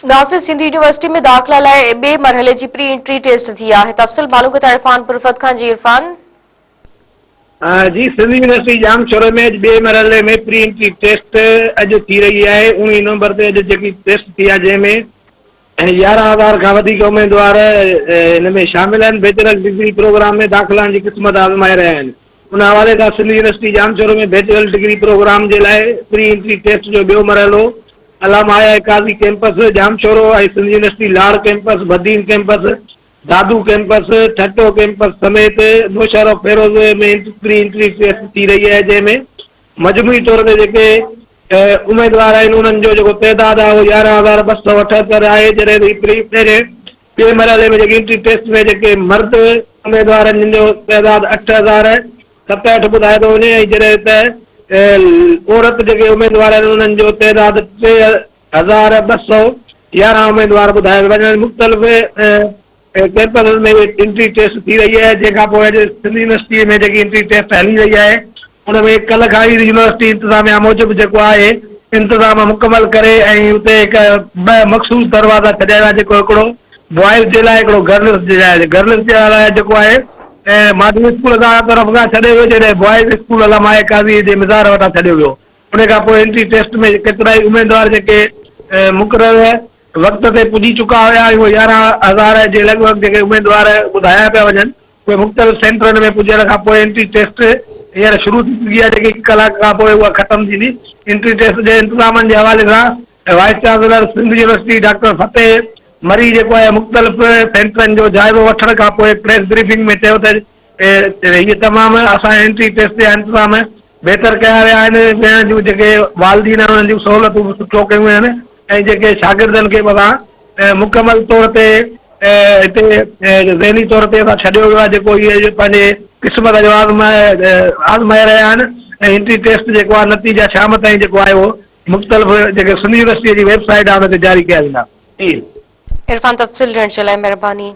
Nasir Sindh university ۾ داخلا لاء ٻئي مرحلي جي پري انٽري ٽيسٽ ٿي آهي تفصيل معلوم ڪندا عرفان پرفت کان جي عرفان. جي سنڌ يونيورسٽي ڄامشوري ۾ اڄ ٻئي مرحلي ۾ پري انٽري ٽيسٽ اڄ ٿي رهي آهي اوڻيهه نومبر تي اڄ جيڪي ٽيسٽ ٿي آهي جنهن ۾ 11,000 کان وڌيڪ اميدوار هن ۾ شامل آهن بيچلر ڊگري پروگرام ۾ داخلا جي قسمت آزمائي رهيا آهن ان حوالي سان Sindh university Jamshoro ۾ bachelor degree programme جي لاء پري انٽري ٽيسٽ جو ٻيو مرحلو Allama I I Qazi campus Jamshoro ۽ Sindh university Lar campus, Badin campus, Dadu campus, Thatta campus سميت نوشهروفيروز ۾ پري انٽري ٽيسٽ ٿي رهي آهي جنهن ۾ مجموعي طور تي جيڪي اميدوار آهن انهن جو جيڪو تعداد آهي اهو 11,278 آهي جڏهن ته پري پهرين ٻئي مرحلي ۾ جيڪي انٽري ٽيسٽ ۾ جيڪي مرد اميدوار آهن جن جو تعداد 8,067 ٻڌايو ٿو وڃي ۽ جڏهن ته عورت جيڪي اميدوار آهن انهن جو تعداد 3211 اميدوار ٻڌايا ٿا وڃن. مختلف ڪيمپسز ۾ انٽري ٽيسٽ ٿي رهي آهي جنهن کان پوء اڄ سنڌ يونيورسٽي ۾ جيڪي انٽري ٽيسٽ هلي رهي آهي ان ۾ ڪلهه کان ئي يونيورسٽي انتظاميا موجب جيڪو آهي انتظام مڪمل ڪري ۽ اتي هڪ ٻه مخصوص دروازا ڇڏيا ويا جيڪو هڪڙو بوائز جي لاء هڪڙو گرلز جي لاء گرلز جي لاء جيڪو آهي ماڊل اسڪول طرف کان ڇڏيو ويو جڏهن بوائز اسڪول علامه قاضي جي مزار وٽان ڇڏيو ويو ان کان پوء انٽري ٽيسٽ ۾ ڪيترائي اميدوار جيڪي مقرر وقت تي پڄي چڪا هيا ۽ اهي 11,000 جي لڳ ڀڳ جيڪي اميدوار ٻڌايا پيا وڃن اهي مختلف سينٽرن ۾ پڄڻ کان پوء انٽري ٽيسٽ هينئر شروع ٿي چڪي آهي جيڪي هڪ ڪلاڪ کان پوء اها ختم ٿيندي. انٽري ٽيسٽ جي انتظامن جي حوالي سان vice chancellor Sindh university doctor Fateh Marri جيڪو آهي مختلف سينٽرن جو جائزو وٺڻ کان پوء پريس بريفنگ ۾ چيو ته هي تمام اسان جا انٽري ٽيسٽ جا انتظام بهتر ڪيا ويا آهن ويهڻ جون جيڪي والدين آهن انهن جون سهولتون به سٺو ڪيون ويون آهن ۽ جيڪي شاگردن کي به اسان مڪمل طور تي هتي ذهني طور تي اسان ڇڏيو ويو آهي جيڪو اهي پنهنجي قسمت جو آزمائي رهيا آهن ۽ انٽري ٽيسٽ جيڪو آهي نتيجا شام تائين جيڪو آهي اهو مختلف جيڪي سنڌ يونيورسٽي جي ويب سائيٽ آهي ان تي جاري ڪيا ويندا. عرفان تفصيل ڏيڻ جي لاء مهرباني.